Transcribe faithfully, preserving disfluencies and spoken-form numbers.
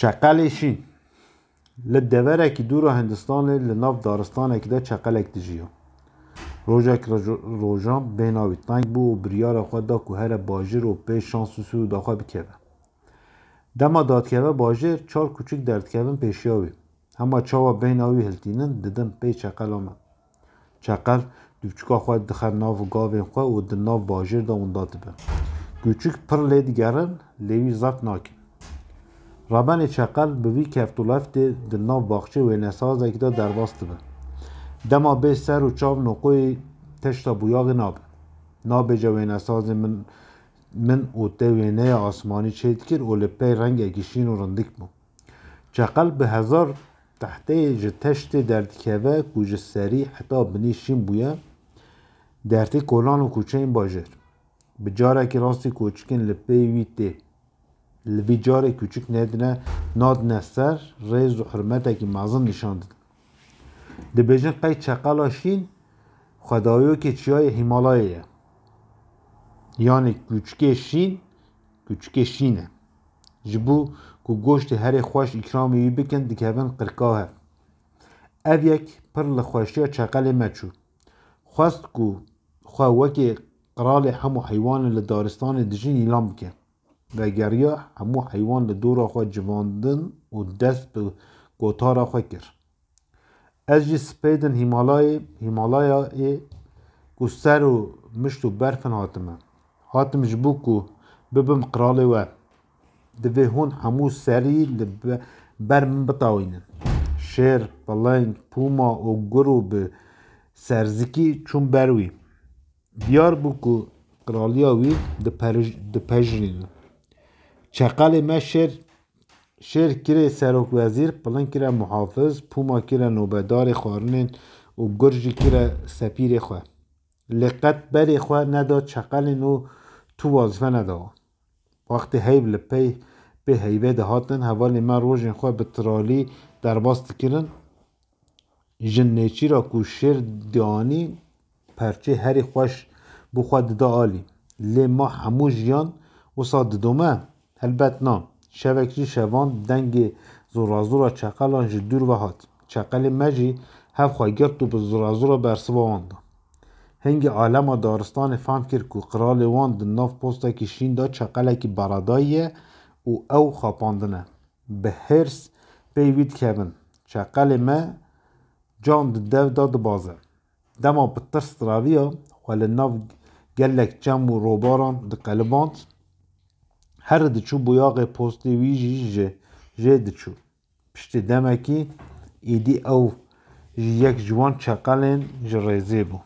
Çeqelê şîn. Li deverekî dûr a Hindistanê li nav daristanekî de çeqelek dijiya. Rojek roj- rojan bêhna wî teng bû û biryara xwe da ku here bajêr û pê şans û sûda xwe bikeve. Dema dadikeve bajêr, çar kûçik derdikevin pêşiya wî. Hema çawa bêhna wî hiltînin, didin pey çeqela me. Çeqel dûvçika xwe dixe nav gavên xwe û di nav bajêr de winda dibe. Kûçik pir lê digerin, lê wî zeft nakin. Rebenê çeqel bi vî keft û leftê di nav baxçê wênesazekî de derbas dibe. Dema bê ser û çav noqoyê teşta bûyaxê nabe. Nabêje wênesazê min, min û te wêneya asmanî çêdikir û li pey rengekî şîn û rindik bû. Çeqel bi hezar tehteyê ji teştê derdikeve ku ji serî heta binî şîn bûye, dertê kolan û kûçeyên bajêr. Bi carekî rastî kûçikên li pey wî tê. Li vî carê kûçik nedine, nadine ser, rêz û hurmetekî mezin nîşan didin. Dibêjin qey çeqela şîn xwedayokê çiyayê Hîmalayê ye. Yanî kûçikê şîn, kûçikê şîn e. Ji bo ku goştê herê xweş îkramê wî bikin, dikevin qirka hev. Ev yek pir li xweşiya çeqelê me çû. Xwest ku xwe wekî qiralê hemû heywanên li daristanê dijîn îlan bike. Vegeriya hemû heywan li dora xwe civandin û dest bi gotara xwe kir. Ez jî spêdin Hîmalayê, Hîmalayayê ku ser û mişt û berfin hatime. Hatim ji bo ku bibim qiralê we. Divê hûn hemû serî li be- ber min bitawînin. Şêr, piling, pûma û gur û bi serzikî çûn ber wî. Diyar bû ku qiraliya wî diperij- dipejirîne. Çeqelê me şêr, şêr kirê serokwezîr, piling kire muhafiz, pûma kire nobedarê xwarinên û gur jî kire sepîrê xwe. Lê qet berê xwe neda çeqelên û tu wazîfe nedawa. Wextê heyv li pey pê heyvê dihatin, hevalê me rojên xwe bi tiralî derbas dikirin. Ji nêçîra ku şêr dianî perçê herî xweş bo xwe dida alî. Lê ma hemû jiyan wisa didome? Helbet na. Şevek ji şevan dengê zorazora çeqelan ji dûr ve hat. Çeqelê me jî hev xwe girt û bi zorazora bersiva wan da. Hingê alema daristanê fehm kir ku qiralê wan di nav postekî şîn de çeqelekî beredayî ye û ew xapandine. Bi hêrs pey wî dikevin. Çeqelê me can di dev de dibaze. Dema bi tirs diraviya, xwe li nav gelek çem û robaran diqeliband. Here diçû boyaxê postê wî jî ji jê diçû. Piştî demekî êdî ew jî yek ji wan çeqelên ji rêzê bû.